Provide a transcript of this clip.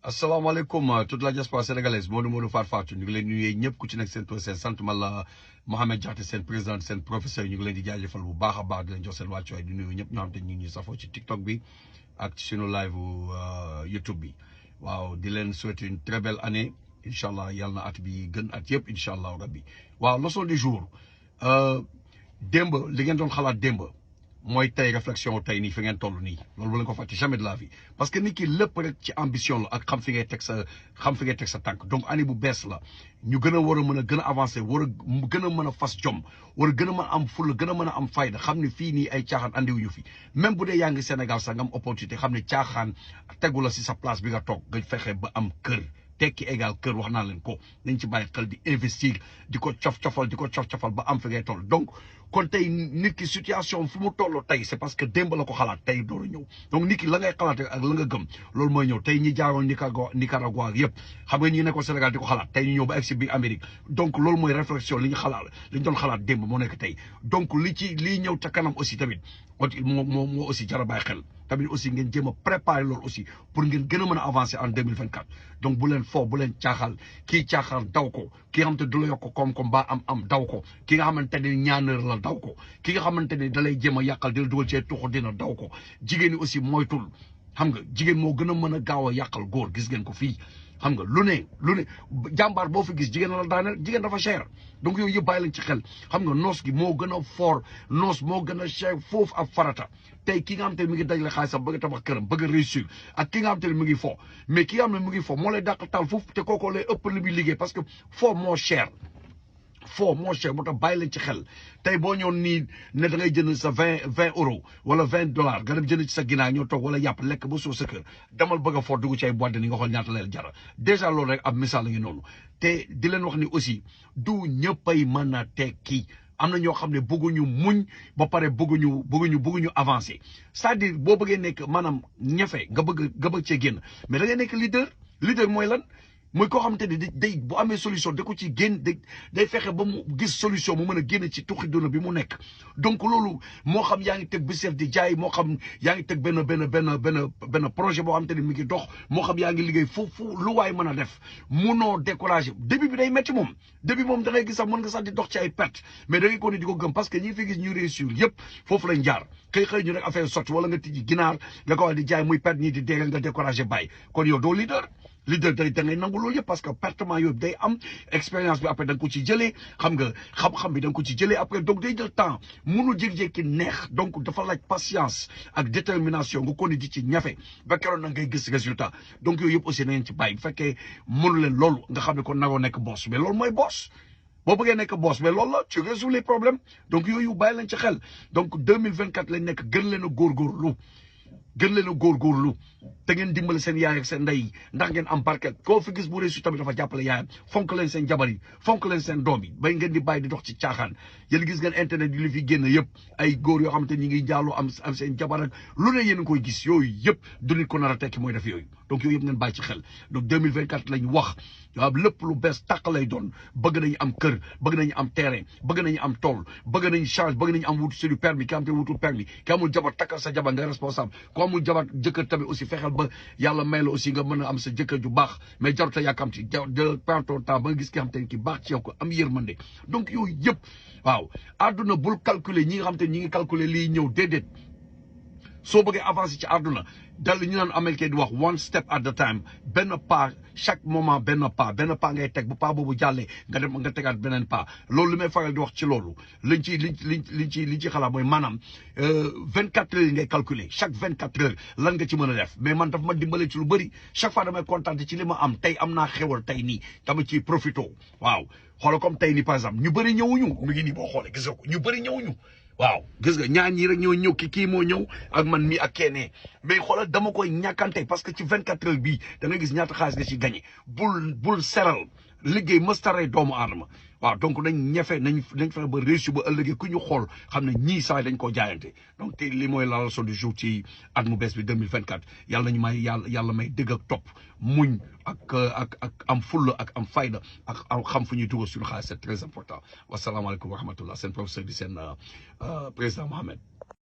asalaamaaleykum toute la diaspora sénégalaise Modou Fatou ñu ngi leen nuyu ñëpp ku ci nekk seen tur seen sant man la Mohamed Diakhaté seen président seen professeur ñu ngi leen di jaajëfal bu baax a baax di leen jox seen wàccuwaay di nuyu ñëpp ñoo xam te ñu ngi ñuy safoo ci TikTok bi ak ci sunu live YouTube bi waaw di leen souhaiter une très belle année incha allah yàlla na at bi gën at yëpp incha allah rabbi waaw leçon du jour démb li ngeen doon xalaat démb mooy tey réflexion tey nii fi ngeen toll nii loolu bu leen ko fàtte jamais de la vie parce que nit ki lépp rek ci ambition la ak xam fi ngay teg sa tànk donc année bu bees la ñu gën a war a mën a gën a avancer war a gën a mën a fas jom war a gën a mën a am fulla gën a mën a am fayda xam ne fii nii ay caaxaan andiwuñu fi même bu dee yaa ngi Sénégal sax nga am opportunité xam ne caaxaan tegu la si sa place bi nga toog nga fexe ba am kër tekki égal kër wax naa leen ko nañ ci bàyyi xel di investir di ko cof-cofal ba am fi ngay toll donc kon tey nit ki situation fu mu toll tey c'est parce que démb la ko xalaat tey door a ñëw donc nit ki la ngay xalaat ak la nga gëm loolu mooy ñëw tey ñi jaaroon Nicaragua yëpp xam nga ñi nekkoon Sénégal di ko xalaat tey ñu ñëw ba egsi bi Amérique donc loolu mooy réflexion li ñu doon xalaat démb moo nekk tey donc lii ñëw ca kanam aussi tamit moo aussi jar a bàyyi xel tamit aussi ngeen jéem a préparer loolu aussi pour ngeen gën a mën a avancer en 2024 donc bu leen bu leen caaxal kii caaxal daw ko ki nga xamante ne du la yokk koom-koom ba am daw ko ki nga xamante ne ñaaneur la daw ko ki nga xamante ne da lay jéem a yàqal dina dugal cee tuxu dina daw ko jigéen ñi aussi moytul xam nga jigéen moo gën a mën a gaaw a yàqal góor gis ngeen ko fii xam nga lu ne jàmbaar boo fi gis jigéen la daaneel jigéen dafa cher donc yooyu yëpp bàyyi lañ ci xel xam nga noos gi moo gën a fort noos moo gën a cher foofu ak farata tey ki nga xam te ne mi ngi dajale xaalisam bëgg a tabax këram bëgg a réussir ak ki nga xam te ne mi ngi fo mais ki nga xam ne mi ngi fo moo lay dàq taal foofu te kookoo lay ëpp li muy liggéey parce que fo moo cher moo tax bàyyi leen ci xel tey boo ñëwoon nii ne da ngay jënd sa 20 euros wala $20 nga dem jënd ci sa ginaar ñoo toog wala yàpp lekk ba suuf sa kër demal bëgg a fort dugg ci ay boîte ni nga xool ñaata leel jara dèjà loolu rek ab misaal la ngi noonu te di leen wax ni aussi du ñëppay mën a tekki am na ñoo xam ne bëgguñu muñ ba pare bëgguñu avancer c'est-à-dire boo bëggee nekk maanaam ñefe nga bëgg cee génn mais da ngay nekk leader mooy lan mooy koo xamante ne day bu amee solution da ko ci génn day fexe ba mu gis solution mu mën a génn ci tuxi duna bi mu nekk donc loolu moo xam yaa ngi teg business di jaay moo xam yaa ngi teg benn projet boo xamante ne mi ngi dox moo xam yaa ngi liggéey fu lu waay mën a def munoo découragé début bi day métti moom début moom da ngay gis sax mën nga sax di dox ci ay perte mais da ngay ko ne di ko gëm parce que ñi fi gis ñu réussir yëpp foofu lañ jaar xëy ñu rek affaire sotti wala nga tijji ginaar nga ko wax di jaay muy perte ñii di dégg nga découragé bàyyi kon yow doo leader day da ngay nangu loolu yëpp parce que pertement yooyu day am expérience bi après da nga ko ci jëlee xam nga xam-xam bi da nga ko ci jëlee après donc day jël temps mënul jékki-jékki neex donc dafa laaj patience ak détermination nga ko ni di ci ñafe ba keroon na ngay gis résultat donc yooyu yëpp aussi na ngeen ci bàyyi bu fekkee mënu leen loolu nga xam ne kon nagoo nekk boss mais loolu mooy boss boo bëggee nekk boss mais loolu la tu résous les problèmes donc yooyu bàyyi leen ci xel donc 2024 lañ nekk gën leen a góorgóorlu te ngeen dimbali seen yaay ak seen ndey ndax ngeen am barke koo fi gis bu réussi tamit dafa jàppale yaayam fonk leen seen jabar yi fonk leen seen doom yi bay ngeen di bàyyi di dox ci caaxaan yéen gis ngeen internet yi li fi génn yëpp ay góor yoo xamante ñi ngi jaaloo am seen jabar ak lu ne yéen a ngi koy gis yooyu yëpp du nit ko nar a tekki mooy def yooyu donc yooyu yëpp ngeen bàyyi ci xel donc 2024 lañ wax waaw lépp lu bees tàq lay doon bëgg nañu am kër bëgg nañu am terrain bëgg nañu am tool bëgg nañu change bëgg nañu am wut suñu permis ki am te wutul permis ki amul jabar takkal sa jabar nga responsable ko amul jabar jëkkër tamit aussi fexeel ba yàlla may la aussi nga mën a am sa jëkkër ju baax mais jaruta yàkkamti de prends ton temps ba nga gis ki xam te ne ki baax ci yow ko am yërmande donc yooyu yëpp waaw àdduna bul calculer ñi nga xam te ñi ngi calculer lii ñëw déedéet soo bëggee avancer ci àdduna dal ñu naan américain di wax one step at a time benn pas chaque moment benn pas ngay teg bu pas boobu jàllee nga dem nga tegaat beneen pas loolu li may faral di wax ci loolu liñ ci xalaat mooy maanaam 24 heures yi ngay calculer chaque 24 heures lan nga ci mën a def mais man daf ma dimbale ci lu bëri chaque fois damay kontaan ci li ma am tey am naa xewal tey nii dama ciy profito waaw xoolal comme tey nii par exemple ñu bëri ñëwuñu mu ngi nii boo xoolee gis nga ko ñu bëri ñëwuñu waaw gis nga ñaar ñii rek ñëw kii moo ñëw ak man mi ak keneen mais xoolal dama koy ñàkkante parce que ci 24 heures bii da nga gis ñaata xaalis nga ci gagné bul seral liggéey mëstaray doomu aadama waaw donc nañ ñefe nañ fexe ba réussir ba ëllëgee ku ñu xool xam ne ñii saa dañ koo jaayante donc te li mooy la leçon du jour ci at mu bees bi 2024 yàlla nañu may yàlla may dëgg ak topp muñ ak am fulla ak am fayda ak xam fu ñuy dugal suñu xaalis c'est très important wasalaamaaleykum wa rahmatullah seen professeur di seen président Mohamed